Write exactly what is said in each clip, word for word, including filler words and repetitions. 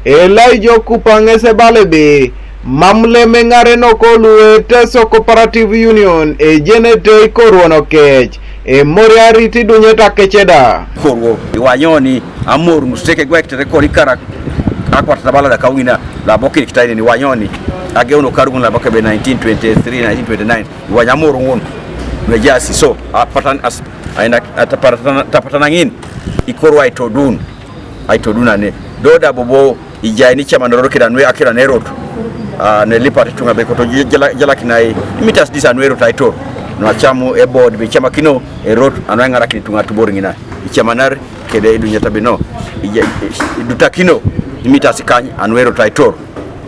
Elijah Okupa ŋes ebala ebe, mam lem eŋarenok lu Eteso Cooperative Union ejenete ikoruon okec, emoriarit idunyet akec da. Koruo iwanyoni amor ŋusek egwek tere kori karak akwat tabala da kawina labo kini kitai ni wanyoni ageuno karugun labo kebe nineteen twenty-three, nineteen twenty-nine, iwanya amor ŋun. Mejasi so apatan as aina tapatan tapatan angin ikoruo aitodun. Aitodun ane doda bobo ijai ni chaman roro kida nwe akira ne rot. Ah, ne lipat tunga be koto jela jela kinai imitas disa nwe rot aitor. No achamu e board be chama kino e rot anwe ngara kini tunga tubor ngina ichamanar kede idunya tabino ija idutakino imitas kany anwe rot aitor.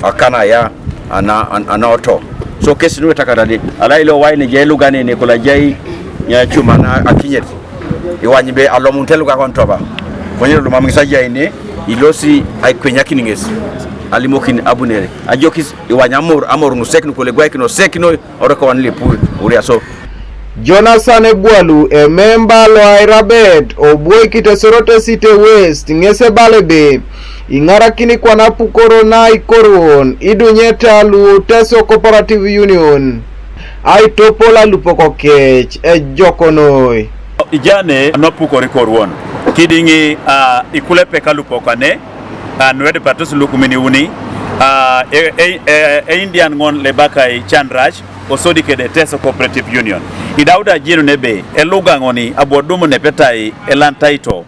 Akana ya ana an- ana oto. So kesi nwe takatadi ala ilo wai ne jai lugane ne kula jai ya chuma na akinyet. Iwany be alomun te luga kon toba. Konye lo mam ngisa jai ne ilosi ai kwenya kininges. Alimokin abunere ajokis iwany amor amor no sekno kule gwai kino sekno oro ko wan lepu. Uriaso. Jonathan Ebwalu, ememba lo Airabet obwoikite Soroti City West ŋes ebala ebe, iŋarakini kwana apukoro na ikoruon idunyeta lu Teso Cooperative Union aitopol alupok kec ejok noi. Ijane anwapukor ikoruon kidiŋ, ah, ikulepek alupok ane, ah, nuedipatus lukuminiuni, ah, e, e, e, e Indian ŋon lebakai Chandrash, osodi kede Teso Cooperative Union. Idauda ajenu nebe eluga ŋoni abu odumun nepetai elantaito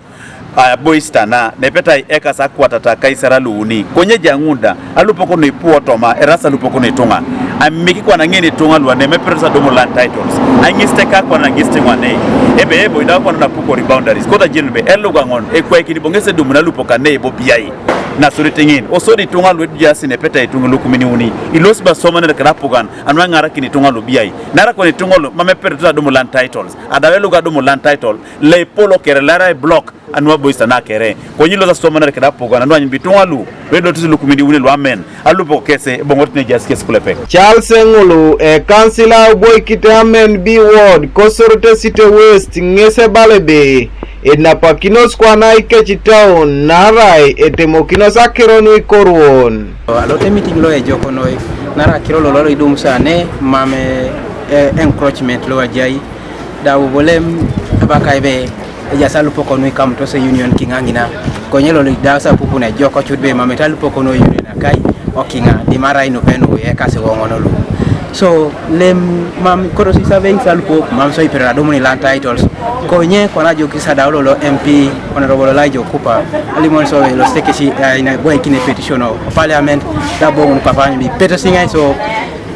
abois tana nepetai ekas akwatata kaisar aluuni. Konye jaŋun da alupok nuipu otoma eras alupok nuituŋa. Amik kwana ŋin ituŋa luane meperos adumu land titles. Aŋis teka kwana ŋis tiŋwane ebe ebo idau kwana napukori boundaries. Kota ajenu nebe eluga ŋon ekwaikini bo ŋes edumun alupok ane ebo biai. Nasuritiŋin osodi ituŋa luedujasi nepetai ituŋa lukuminiuni ilosi basomanere keda apugan. Anu eŋarakin ituŋa lubiai nara koni ituŋa lu mam eperetot adumu land titles. Adau eluga adumu land title leipolo kere lerai block anu abois tana kere. Konyi losa somanare keda apugan anu anyun bituŋa lu luedotis lukuminiuni luamen alupok kese eboŋorut nejas kes kulepek. Charles Eŋulu, ekansila oboikite amen B ward kosorot esite west ŋes ebala ebe enapakinos kwana ikecitaun narai etemokinos akiro nuikoruon. Alote meeting lo ejok noi nara akiro lolo idum sane mam, eh, eh, encroachment lo ajai. Da bobo lem abakai be ejas alupok noi kam tose union kiŋa ŋina. Konye lolo da sa pupun ejok ocut be mam eta alupok noi union akai okiŋa dimara inu penu ekasi woŋon lu. So lem mam koro si surveying sa alupok mam so ipere adumuni land titles. Konye kona jo kisada lolo M P Honorable Elijah Okupa alimon so lo stekesi, eh, ina boy kine petition of parliament da boŋun papa ni petition so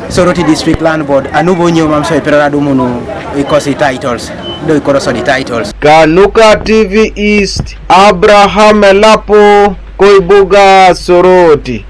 Soroti District Land Board anubo nyo mam so ipere adumunu ikosi titles do ikoro so di titles. Kanuka T V East, Abraham Elapo, Koibuga, Soroti.